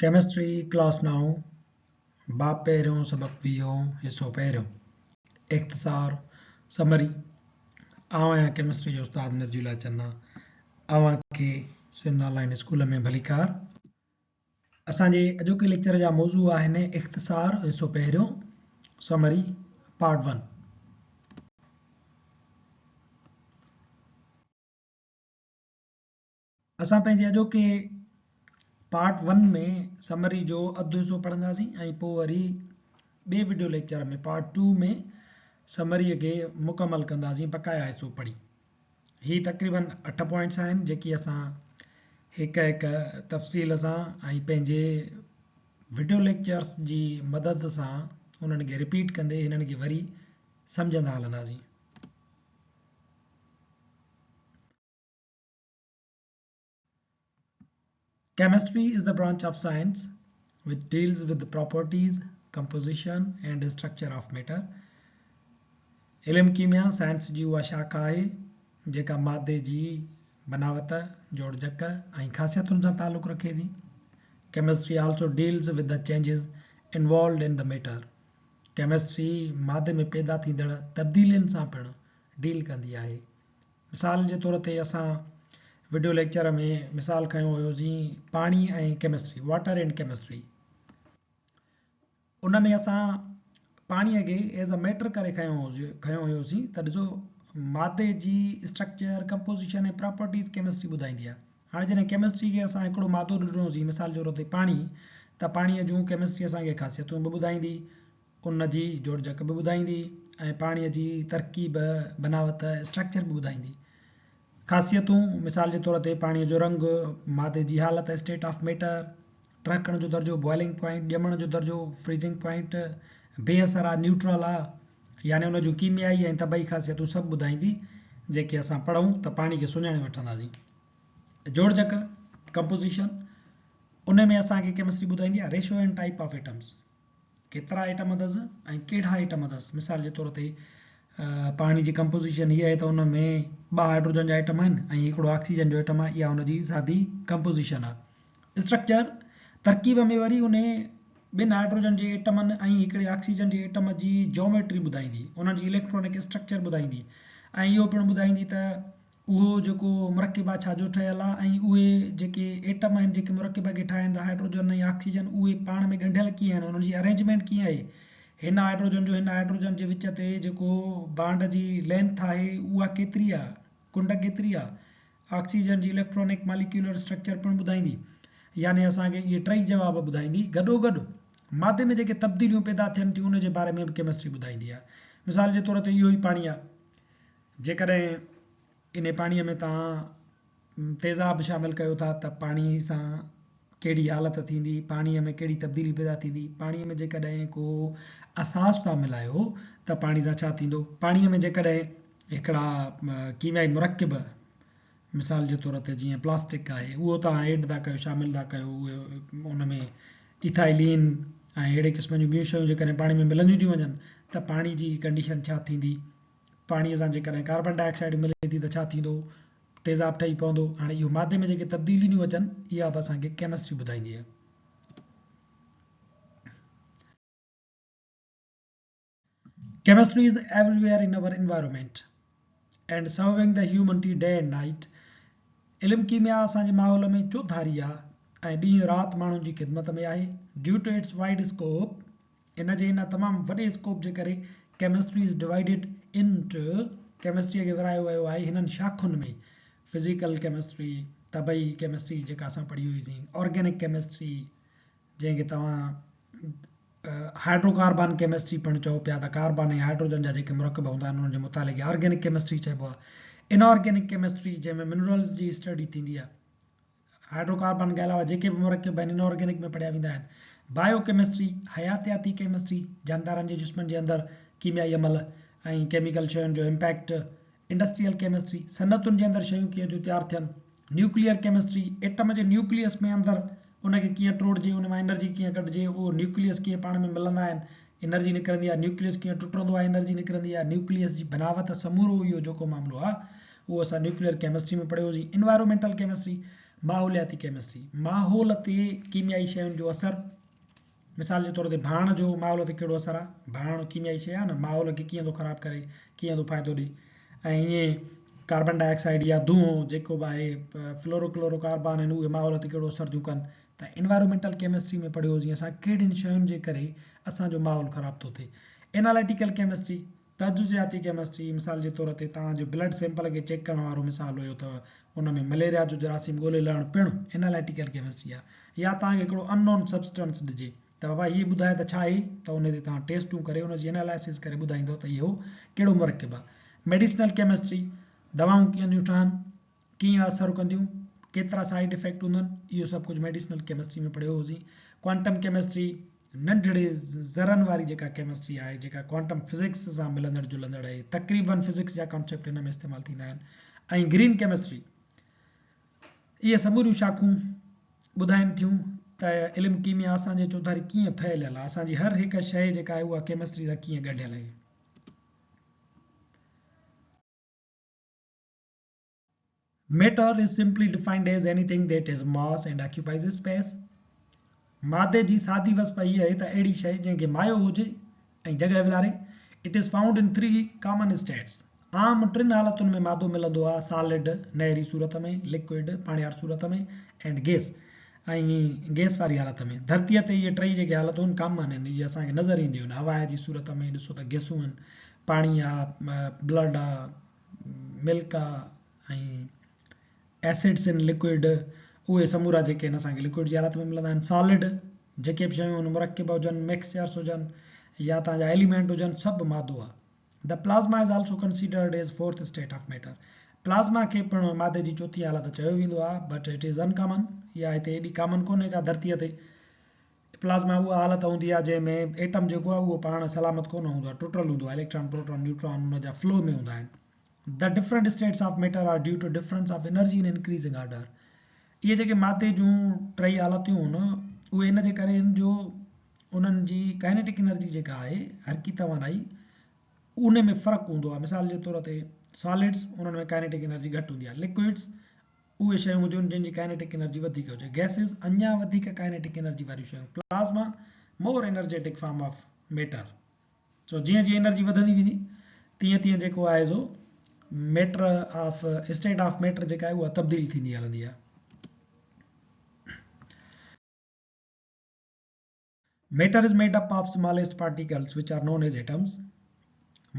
Chemistry class نائون، باب پهريون، سبق ويهون، حصو پهريون، اختصار، Summary، آئون آهيان ڪيمسٽري جو استاد نجي الله چنا، اوهان کي سنڌ آن لائين اسڪول ۾ ڀليڪار. اسان جي اڄوڪي ليڪچر جا موضوع آهن اختصار، حصو پهريون، Summary، part one. اسان پنهنجي اڄوڪي پارٽ ون ۾ سمري جو اڌ حصو پڙهنداسين ۽ پوء وري ٻئي video lecture ۾ part two ۾ summary کي مڪمل ڪنداسين بقايا حصو پڙهي. هي تقريبن اٺ پوائنٽس آهن جيڪي اسان هڪ هڪ تفصيل سان ۽ پنهنجي وڊيو ليڪچرس جي مدد سان انهن کي رپيٽ ڪندي هنن کي وري سمجهندا هلنداسين. Chemistry is the branch of science which deals with the properties, composition and structure of matter. علم ڪيميا سائنس جي اها شاخ آهي جيڪا مادي جي بناوت، جوڙجڪ ۽ خاصيتن سان تعلق رکي ٿي. Chemistry also deals with the changes involved in the matter. Chemistry مادي ۾ پيدا ٿيندڙ تبديلين سان پڻ ڊيل ڪندي آهي. مثال جي طور تي اسان وڊيو ليڪچر ۾ مثال کنيو هيوسين پاڻي ۽ ڪيمسٽري، Water and Chemistry، ان ۾ اسان پاڻي کي ايز اي ميٽر ڪري کنيو هيوسين ته ڏسو مادي جي اسٽرڪچر، ڪمپوزيشن ۽ پراپرٽيز ڪيمسٽري ٻڌائيندي آهي. هاڻي جڏهن ڪيمسٽري کي اسان هڪڙو مادو ڏنوسين مثال جي طور تي پاڻي ته پاڻي جون ڪيمسٽري اسان کي خاصيتون به ٻڌائيندي، ان جي جوڙجڪ به ٻڌائيندي ۽ پاڻيء جي ترڪيب، بناوت، اسٽرڪچر به ٻڌائيندي. خاصيتون، مثال جي طور تي پاڻيء جو رنگ، مادي جي حالت، اسٽيٽ آف ميٽر، ٽهڪڻ جو درجو، بوائلنگ پوائنٽ، ڄمڻ جو درجو، فريزنگ پوائنٽ، بي اثر آ، نيوٽرل آ، يعني ان جون ڪيميائي ۽ طبعي خاصيتون سڀ ٻڌائيندي، جيڪي اسان پڙهون ته پاڻي کي سڃاڻي وٺنداسين. جوڙجڪ، Composition، ان ۾ اسان کي ڪيمسٽري ٻڌائيندي آ، ratio and type of atoms. ڪيترا ائٽم اٿس ۽ ڪهڙا ائٽم اٿس. مثال جي طور تي پاڻي جي ڪمپوزيشن هيء آهي ته ان ۾ ٻه هائيڊروجن جا ائٽم آهن ۽ هڪڙو آڪسيجن جو ائٽم آهي اها ان جي سادي ڪمپوزيشن آهي. اسٽرڪچر، ترڪيب ۾ وري انهي ٻن هائيڊروجن جي ائٽمن ۽ هڪڙي آڪسيجن جي ائٽم جي جاميٽري ٻڌائيندي، انهن جي اليڪٽرانڪ اسٽرڪچر ٻڌائيندي ۽ اهو پڻ ٻڌائيندي ته اهو جيڪو مرڪب آهي ڇا جو ٺهيل آهي ۽ اهي جيڪي ايٽم آهن جيڪي مرڪب کي ٺاهين ٿا هائڊروجن ۽ آڪسيجن اهي پاڻ ۾ ڳنڍيل ڪيئن آهن انهن جي ارينجمينٽ ڪيئن آهي هن هائڊروجن جو هن هائڊروجن جي وچ تي جيڪو بانڊ جي لينٿ آهي اها ڪيتري آهي ڪنڊ ڪيتري آهي آڪسيجن جي اليڪٽرانڪ ماليڪيولر اسٽرڪچر پڻ ٻڌائيندي يعني اسان کي اهي ٽئي جواب ٻڌائيندي گڏوگڏ مادي ۾ جيڪي تبديليون پيدا ٿين ٿيون ان جي باري ۾ به ڪيمسٽري ٻڌائيندي آهي مثال جي طور تي اهو ئي پاڻي آهي جيڪڏهن انهي پاڻيء ۾ توهان تيزاب شامل ڪيو ٿا ته پاڻي سان ڪهڙي حالت ٿيندي، پاڻيء ۾ ڪهڙي تبديلي پيدا ٿيندي، پاڻيء ۾ جيڪڏهن ڪو اساس توهان ملايو ته پاڻي سان ڇا ٿيندو، پاڻيء ۾ جيڪڏهن هڪڙا ڪيميائي مرڪب مثال جي طور تي جيئن پلاسٽڪ آهي اهو توهان ايڊ ٿا ڪيو شامل ٿا ڪيو اهي ان ۾ ايٿائلين ۽ اهڙي قسم جون ٻيون شيون جيڪڏهن پاڻي ۾ ملنديون ٿيون وڃن ته پاڻي جي ڪنڊيشن ڇا ٿيندي، پاڻيء سان جيڪڏهن ڪاربان ڊاء آڪسائيڊ ملي ٿي ته ڇا ٿيندو؟ تيزاب ٺهي پوندو. هاڻي اهو مادي ۾ جيڪي تبديليون ٿيون اچن، اها به اسان کي ڪيمسٽري ٻڌائيندي آهي. Chemistry is everywhere in our environment and serving the humanity day and night. علم ڪيميا اسان جي ماحول ۾ چوڌاري آهي ۽ ڏينهن رات ماڻهن جي خدمت ۾ آهي. Due to its wide scope، ان جي ان تمام وڏي اسڪوپ جي ڪري chemistry is divided into ڪيمسٽريء کي ورهايو ويو آهي هنن شاخن ۾ فزيڪل ڪيمسٽري، طبعي ڪيمسٽري جيڪا اسان پڙهي هئي سين، آرگينڪ ڪيمسٽري جنهن کي توهان هائڊرو ڪاربان ڪيمسٽري پڻ چئو پيا ته ڪاربان ۽ هائڊروجن جا جيڪي مرڪب هوندا آهن انهن جي مطالعي کي آرگينڪ ڪيمسٽري چئبو آهي. ان آرگينڪ ڪيمسٽري جنهن ۾ منرلز جي اسٽڊي ٿيندي آهي. هائڊرو ڪاربان کان علاوه جيڪي به مرڪب آهن ان آرگينڪ ۾ پڙهيا ويندا آهن. بايو ڪيمسٽري، حياتياتي ڪيمسٽري، جاندارن جي جسمن جي اندر ڪيميائي عمل ۽ ڪيميڪل شين جو امپيڪٽ، انڊسٽريل ڪيمسٽري، صنعتن جي اندر شيون ڪيئن ٿيون تيار ٿين، نيوڪليئر ڪيمسٽري، ايٽم جي نيوڪليس ۾ اندر ان کي ڪيئن ٽوڙجي، ان مان انرجي ڪيئن ڪڍجي، اهو نيوڪليس ڪيئن پاڻ ۾ ملندا آهن، انرجي نڪرندي آهي، نيوڪليس ڪيئن ٽٽندو آهي، انرجي نڪرندي آهي، نيوڪليس جي بناوت سمورو اهو جيڪو معاملو آهي اهو اسان نيوڪليئر ڪيمسٽري ۾ پڙهيو هوسين. انوائرومينٽل ڪيمسٽري، ماحولياتي ڪيمسٽري، ماحول تي ڪيميائي شين جو اثر، مثال جي طور تي ڀاڻ جو ماحول تي ڪهڙو اثر آهي، ڀاڻ ڪيميائي شيء آهي نه، ماحول کي ڪيئن ٿو خراب ڪري، ڪيئن ٿو فائدو ڏئي ۽ ائين ڪاربان ڊاء آڪسائيڊ يا دونهون جيڪو به آهي فلورو ڪلورو ڪاربان آهن اهي ماحول تي ڪهڙو اثر ٿيون ڪن ته انوائرومينٽل ڪيمسٽري ۾ پڙهيو هوسين اسان ڪهڙين شين جي ڪري اسان جو ماحول خراب ٿو ٿئي. اينالائٽيڪل ڪيمسٽري، تجزياتي ڪيمسٽري، مثال جي طور تي توهان جو بلڊ سيمپل کي چيڪ ڪرڻ وارو مثال هيو ته ان ۾ مليريا جو جراثيم ڳولي لهڻ پڻ اينالائٽيڪل ڪيمسٽري آهي يا توهان کي هڪڙو ان نون سبسٽنس ڏجي ته بابا هي ٻڌاء ته ڇا آهي ته ان تي توهان ٽيسٽون ڪري ان جي اينالائسز ڪري ٻڌائيندو ته اهو ڪهڙو مرڪب آهي. ميڊيسنل ڪيمسٽري، دوائون ڪيئن ٿيون ٺهن، ڪيئن اثر ڪنديون، ڪيترا سائيڊ افيڪٽ هوندن، اهو سڀ ڪجهه ميڊيسنل ڪيمسٽري ۾ پڙهيو هوسين. ڪوانٽم ڪيمسٽري، ننڍڙي ذرن واري جيڪا ڪيمسٽري آهي، جيڪا ڪوانٽم فزڪس سان ملندڙ جلندڙ آهي، تقريبن فزڪس جا ڪانسيپٽ هن ۾ استعمال ٿيندا آهن ۽ گرين ڪيمسٽري، اهي سموريون شاخون ٻڌائين ٿيون ته علم ڪيميا اسان جي چوڌاري ڪيئن ڦهليل آهي، اسان جي هر هڪ شيء جيڪا آهي اها ڪيمسٽري سان ڪيئن ڳنڍيل آهي. Matter is simply defined as anything that has mass and occupies space. مادي جي سادي وصف هيء آهي ته اهڙي شيء جنهن کي مايو هجي ۽ جڳهه ولاري. It is found in three common states. عام ٽن حالتن ۾ مادو ملندو آهي، Solid، نهري صورت ۾، Liquid، پاڻياٺ صورت ۾، and Gas، ۽ gas واري حالت ۾. ڌرتيء تي اهي ٽئي جيڪي حالتون آهن ڪامن آهن، اهي اسان کي نظر اينديون آهن. هوا جي صورت ۾ ڏسو ته گئسون آهن، پاڻي آهي، بلڊ آهي، ملڪ آ ۽ ايسڊس ان لڪوئڊ اهي سمورا جيڪي آهن اسان کي لڪوئڊ جي حالت ۾ ملندا آهن سالڊ جيڪي به شيون آهن مرڪب هجن مڪسچرس هجن يا تان جا ايليمينٽ هجن سڀ مادو آ The plasma is also considered as fourth state of matter plasma کي پڻ مادي جي چوٿين حالت چيو ويندو آ but it is uncommon اها هتي ايڏي ڪامن ڪونهي ڪا ڌرتيء تي پلازما اها حالت هوندي آهي جنهن ۾ ايٽم جيڪو آهي اهو پاڻ سلامت ڪونه هوندو آهي ٽٽل هوندو آهي اليڪٽران پروٽان نيوٽران ان جا فلو ۾ هوندا آهن The different states of matter are due to difference of energy in increasing order اهي جيڪي مادي جون ٽئي حالتيون آهن اهي ان جي ڪري آهن جو انهن جي ڪائنيٽڪ انرجي جيڪا آهي حرڪي توانائي ان ۾ فرق هوندو آهي مثال جي طور تي سالڊس انهن ۾ ڪائنيٽڪ انرجي گهٽ هوندي آهي لڪوئڊس اهي شيون هونديون آهن جن جي ڪائنيٽڪ انرجي وڌيڪ هجي. گئسز اڃا وڌيڪ ڪائنيٽڪ انرجي واريون شيون. Plasma more energetic form of matter. سو جيئن جيئن انرجي وڌندي ويندي تيئن تيئن جيڪو آهي سو matter of state of matter جيڪا آهي اها تبديل ٿيندي هلندي آهي. Matter is made up of smallest particles which are known as atoms.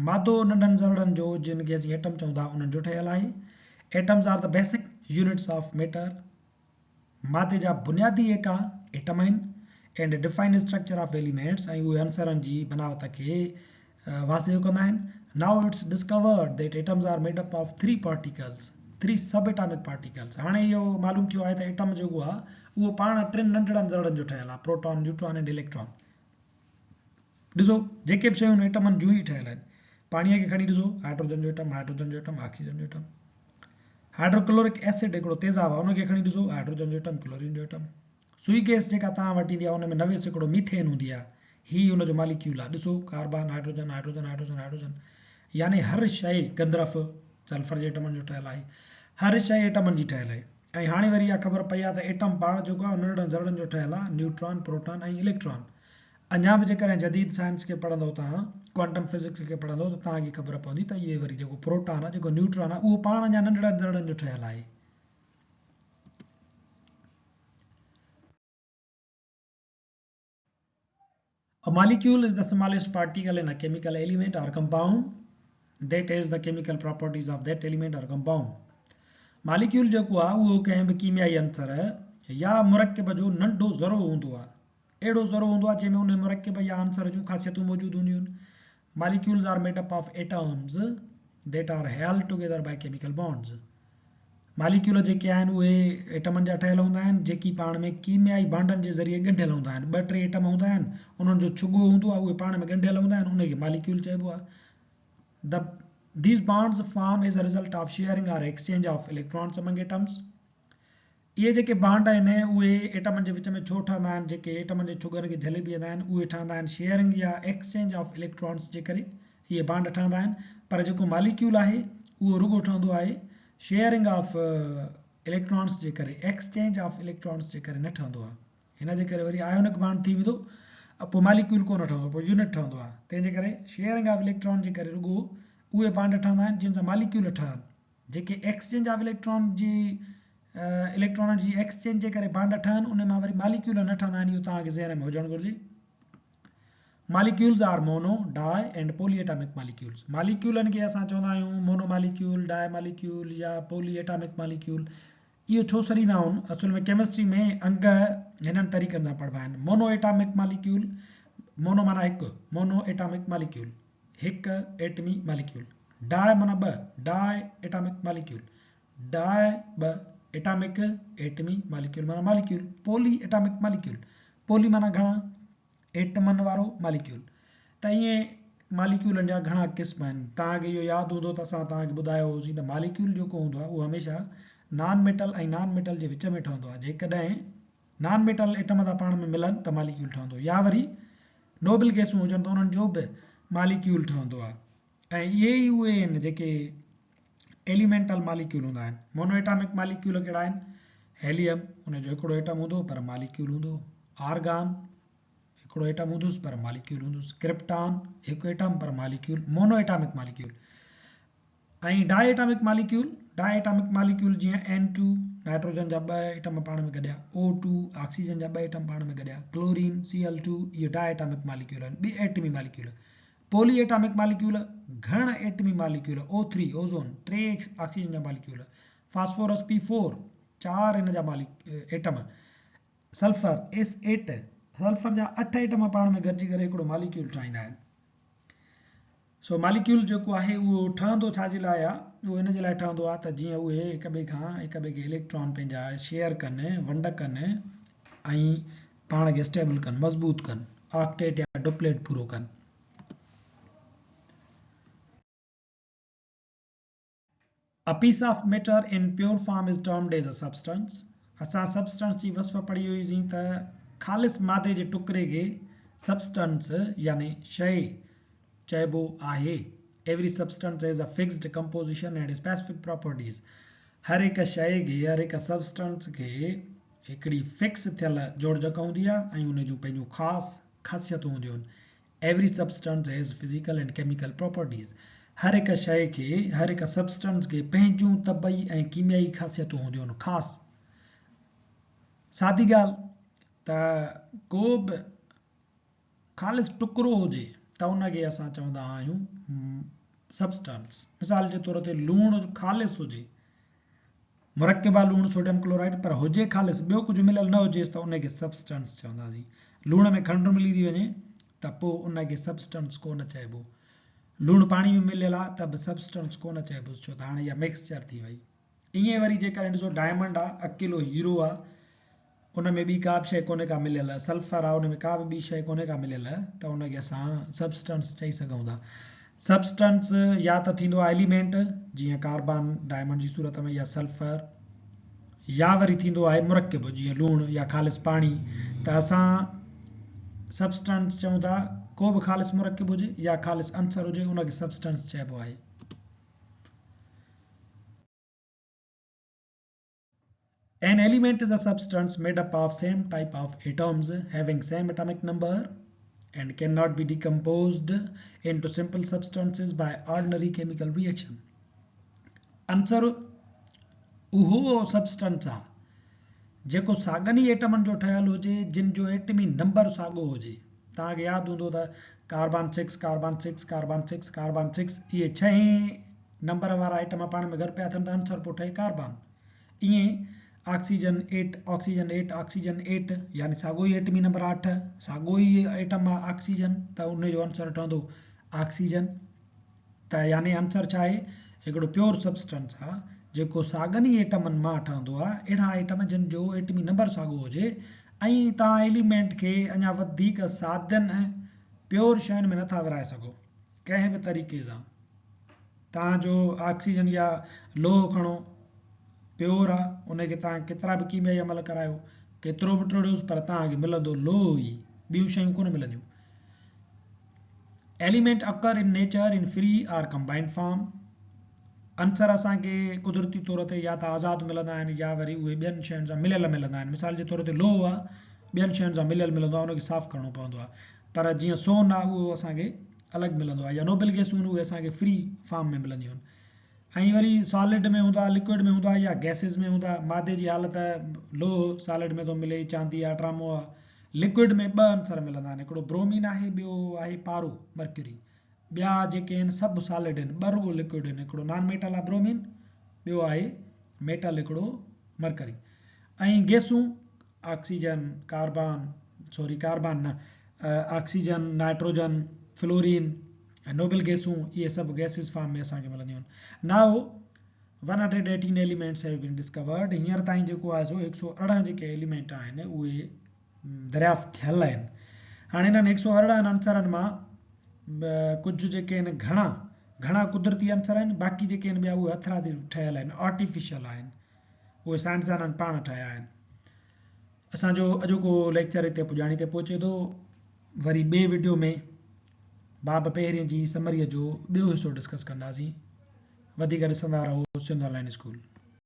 مادو ننڍن ذرڙن جو جن کي اسين ايٽم چئون ٿا انهن جو ٺهيل آهي. Atoms are the basic units of matter. مادي جا بنيادي ايڪا ايٽم آهن and define structure of elements ۽ اهي عنصرن جي بناوت کي واضح ڪندا آهن. Now it's discovered that atoms are made up of three particles, three subatomic particles. هاڻي اهو معلوم ٿيو آهي ته ايٽم جيڪو آهي اهو پاڻ ٽن ننڍڙن ذرڙن جو ٺهيل آهي، پروٽان، نيوٽران ۽ اليڪٽران. ڏسو جيڪي به شيون ايٽمن جون ئي ٺهيل آهن. پاڻيء کي کڻي ڏسو، هائڊروجن جو ايٽم، هائڊروجن جو ايٽم، آڪسيجن جو ايٽم. هائڊروڪلورڪ ايسڊ هڪڙو تيزاب آهي ان کي کڻي ڏسو، هائڊروجن جو ايٽم، ڪلورين جو ايٽم. سوئي گئس جيڪا توهان وٽ ايندي آهي ان ۾ 90% ميٿين هوندي آهي. هي ان جو ماليڪيول آهي. ڏسو carbon, hydrogen, hydrogen, hydrogen, hydrogen يعني هر شيء گندرف سلفر جي ايٽمن جو ٺهيل آهي. هر شيء ايٽمن جي ٺهيل آهي. ۽ هاڻي وري اها خبر پئي آهي ته ايٽم پاڻ جيڪو آهي ننڍڙن ذرڙن جو ٺهيل آهي، نيوٽران، پروٽان ۽ اليڪٽران. اڃا به جيڪڏهن جديد سائنس کي پڙهندؤ توهان، ڪوانٽم فزڪس کي پڙهندؤ ته توهان کي خبر پوندي ته اهي وري جيڪو پروٽان آهي، جيڪو نيوٽران آهي اهو پاڻ اڃا ننڍڙن ذرڙن جو ٺهيل آهي. A molecule is the smallest particle in a chemical element or compound that has the chemical properties of that element or compound. Molecule جيڪو آهي اهو ڪنهن به ڪيميائي عنصر يا مرڪب جو ننڍو ذرو هوندو آهي. اهڙو ذرو هوندو آهي جنهن ۾ ان مرڪب يا عنصر جون خاصيتون موجود هونديون آهن. Molecules are made up of atoms that are held together by chemical bonds. Molecule جيڪي آهن اهي ايٽمن جا ٺهيل هوندا آهن جيڪي پاڻ ۾ ڪيميائي بانڊن جي ذريعي ڳنڍيل هوندا آهن. ٻه ٽي ايٽم هوندا آهن انهن جو ڇڳو هوندو آهي اهي پاڻ ۾ ڳنڍيل هوندا آهن انهي کي ماليڪيول چئبو آهي. The These bonds form as a result of sharing or exchange of electrons among atoms. اهي جيڪي بانڊ آهن اهي ايٽمن جي وچ ۾ ڇو ٺهندا آهن جيڪي ايٽمن جي ڇڳن کي جهلي بيهندا آهن اهي ٺهندا آهن شيئرنگ يا ايڪسچينج آف اليڪٽرانس جي ڪري اهي بانڊ ٺهندا آهن پر جيڪو ماليڪيول آهي اهو رڳو ٺهندو آهي شيئرنگ آف اليڪٽرانس جي ڪري ايڪسچينج آف اليڪٽرانس جي ڪري نه ٺهندو آهي. هن جي ڪري وري آيونڪ بانڊ ٿي ويندو پوء ماليڪيول ڪونه ٺهندو پوء يونٽ ٺهندو آهي. تنهن جي ڪري شيئرنگ آف اليڪٽران جي ڪري رڳو اهي بانڊ ٺهندا آهن جن سان ماليڪيول ٺهن. جيڪي ايڪسچينج آف اليڪٽران جي اليڪٽرانن جي ايڪسچينج جي ڪري بانڊ ٺهن ان مان وري ماليڪيول نه ٺهندا آهن. اهو توهان کي ذهن ۾ هجڻ گهرجي. Molecules are mono, di and poly atomic molecules. ماليڪيولن کي اسان چوندا آهيون مونو ماليڪيول، ڊاء ماليڪيول يا پولي ايٽامڪ ماليڪيول. اهو ڇو سڏيندا آهن؟ اصل ۾ ڪيمسٽري ۾ انگ هنن طريقن سان پڙهبا آهن. مونو ايٽامڪ ماليڪيول، مونو معنيٰ هڪ، مونو ايٽامڪ ماليڪيول، هڪ ايٽمي ماليڪيول. ڊاء معنيٰ ٻه، ڊاء ايٽامڪ ماليڪيول، ڊاء ٻه، ايٽامڪ ايٽمي ماليڪيول معنيٰ molecule, polyatomic molecule, poly معنيٰ گهڻا، ايٽمن وارو ماليڪيول. ته ائين ماليڪيولن جا گهڻا قسم آهن. توهان کي اهو ياد هوندو ته اسان توهان کي ٻڌايو هوسين ته ماليڪيول جيڪو هوندو آهي اهو هميشه نان ميٽل ۽ نان ميٽل جي وچ ۾ ٺهندو آهي. جيڪڏهن نان ميٽل ايٽم ٿا پاڻ ۾ ملن ته ماليڪيول ٺهندو يا وري نوبل گئسون هجن ته انهن جو به ماليڪيول ٺهندو آهي ۽ اهي ئي اهي آهن جيڪي ايليمينٽل ماليڪيول هوندا آهن. مونو ايٽامڪ ماليڪيول ڪهڙا آهن؟ هيليم، ان جو هڪڙو ايٽم هوندو پر ماليڪيول هوندو. آرگان، هڪڙو ايٽم هوندس پر ماليڪيول هوندس. ڪرپٽان، هڪ ايٽم پر molecule, mono atomic molecule. ۽ Di atomic molecule, di atomic molecule جيئن اين ٽو، نائٽروجن جا ٻه ايٽم پاڻ ۾ گڏيا، او ٽو، آڪسيجن جا ٻه ايٽم پاڻ ۾ گڏيا، ڪلورين، سي ايل ٽو، اهي ڊاء ايٽامڪ ماليڪيول آهن، ٻه ايٽمي ماليڪيول. پولي ايٽامڪ ماليڪيول، گهڻ ايٽمي ماليڪيول، او ٿري، اوزون، ٽي آڪسيجن جا ماليڪيول، فاسفورس، پي فور، چار ان جا atom, sulphur, S eight, sulphur جا اٺ ايٽم پاڻ ۾ گڏجي ڪري هڪڙو ماليڪيول ٺاهيندا آهن. سو ماليڪيول جيڪو آهي اهو ٺهندو ڇا جي لاء آهي؟ اهو ان جي لاء ٺهندو آهي ته جيئن اهي هڪ ٻئي کان هڪ ٻئي کي اليڪٽران پنهنجا شيئر ڪن، ونڊ ڪن ۽ پاڻ کي اسٽيبل ڪن، مضبوط ڪن، آڪٽيٽ يا ڊپليٽ پورو ڪن. A piece of matter in pure form is termed as a substance. اسان سبسٽنس جي وصف پڙهي هئي سين ته خالص مادي جي ٽڪري کي سبسٽنس يعني شيء چئبو آهي. Every substance has a fixed composition and specific properties. هر هڪ شيء کي، هر هڪ سبسٽنس کي هڪڙي فڪس ٿيل جوڙجڪ هوندي آهي ۽ ان جون پنهنجون خاص خاصيتون هونديون آهن. Every substance has physical and chemical properties. هر هڪ شيء کي، هر هڪ سبسٽنس کي پنهنجون طبعي ۽ ڪيميائي خاصيتون هونديون آهن. خاص سادي ڳالهه ته ڪو به خالص ٽڪرو هجي ته ان کي اسان چوندا آهيون سبسٽنس. مثال جي طور تي لوڻ خالص هجي، مرڪبه لوڻ سوڊيم ڪلورائيڊ پر هجي خالص ٻيو ڪجهه مليل نه هجيس ته ان کي سبسٽنس چونداسين. لوڻ ۾ کنڊ ملي ٿي وڃي ته پوء ان کي سبسٽنس ڪو نه چئبو. لوڻ پاڻي ۾ مليل آ ته به سبسٽنس ڪو نه چئبوس ڇو ته هاڻي اها مڪسچر ٿي وئي. ائين وري جيڪڏهن ڏسو ڊائمنڊ آ اڪيلو هيرو آ ان ۾ ٻي ڪا به شيء ڪونهي ڪا مليل، سلفر آهي ان ۾ ڪا به ٻي شيء ڪونهي ڪا مليل ته ان کي اسان سبسٽنس چئي سگهون ٿا. سبسٽنس يا ته ٿيندو آهي ايليمينٽ جيئن ڪاربان ڊائمنڊ جي صورت ۾ يا سلفر يا وري ٿيندو آهي مرڪب جيئن لوڻ يا خالص پاڻي ته اسان سبسٽنس چئون ٿا ڪو به خالص مرڪب هجي يا خالص عنصر هجي ان کي سبسٽنس چئبو آهي. An element is a substance made up of same type of atoms having same atomic number and cannot be decomposed into simple substances by ordinary chemical reaction. عنصر اهو سبسٽنس آ جيڪو ساڳن ئي ايٽمن جو ٺهيل هجي جن جو ايٽمي نمبر ساڳو هجي. توهان کي ياد هوندو ته carbon six, carbon six, carbon six, carbon six اهي ڇهين نمبر وارا ايٽم پاڻ ۾ گڏ پيا ٿين ته عنصر پيو ٺهي ڪاربان. ائين oxygen eight, oxygen eight, oxygen eight يعني ساڳيو ئي ايٽمي نمبر اٺ، ساڳيو ئي ايٽم آهي آڪسيجن ته ان جو عنصر ٺهندو آڪسيجن ته يعني عنصر ڇا آهي هڪڙو پيور سبسٽنس آهي جيڪو ساڳن ئي ايٽمن مان ٺهندو آهي اهڙا ايٽم جن جو ايٽمي نمبر ساڳيو هجي ۽ توهان ايليمينٽ کي اڃا وڌيڪ سادن ۽ پيور شين ۾ نٿا ورهائي سگهو ڪنهن به طريقي سان. توهان جو آڪسيجن يا لوهه کڻو پيور آ ان کي توهان ڪيترا به ڪيميائي عمل ڪرايو ڪيترو به ٽوڙيوس پر توهان کي ملندو لوهه ئي ٻيون شيون ڪونه ملنديون. Element occur in nature in free or combined form. عنصر اسان کي قدرتي طور تي يا ته آزاد ملندا آهن يا وري اهي ٻين شين سان مليل ملندا آهن. مثال جي طور تي لوهه آهي ٻين شين سان مليل ملندو آهي ان کي صاف ڪرڻو پوندو آهي پر جيئن سون آهي اهو اسان کي الڳ ملندو آهي يا نوبل گيسون آهن اهي اسان کي فري فارم ۾ ملنديون آهن ۽ وري سالڊ ۾ هوندا لڪوئڊ ۾ هوندا يا گيسز ۾ هوندا. مادي جي حالت لوهه سالڊ ۾ ٿو ملي، چاندي آهي، ٽرامو آهي. لڪوئڊ ۾ ٻه عنصر ملندا آهن هڪڙو برومين آهي ٻيو آهي پارو، مرڪيوري. ٻيا جيڪي آهن سڀ سالڊ آهن، ٻه رڳو لڪوئڊ آهن، هڪڙو نان ميٽل آهي برومين، ٻيو آهي ميٽل هڪڙو مرڪري. ۽ گيسون آڪسيجن، ڪاربان، سوري ڪاربان نه، آڪسيجن، نائٽروجن، فلورين ۽ نوبل گيسون اهي سڀ گيسز فارم ۾ اسان کي ملنديون آهن. Now 118 elements have been discovered هينئر تائين جيڪو آهي سو 118 جيڪي ايليمينٽ آهن اهي دريافت ٿيل آهن. هاڻي انهن 118 عنصرن مان ڪجهه جيڪي آهن گهڻا گهڻا قدرتي عنصر آهن باقي جيڪي آهن ٻيا اهي هٿرادي ٺهيل آهن آرٽيفيشل آهن اهي سائنسدانن پاڻ ٺاهيا آهن. اسان جو اڄوڪو ليڪچر هتي پڄاڻي تي پهچي ٿو وري ٻئي وڊيو ۾ باب پهرين جي سمريء جو ٻيو حصو ڊسڪس ڪنداسين. وڌيڪ ڏسندا رهو سنڌ آن لائن اسڪول.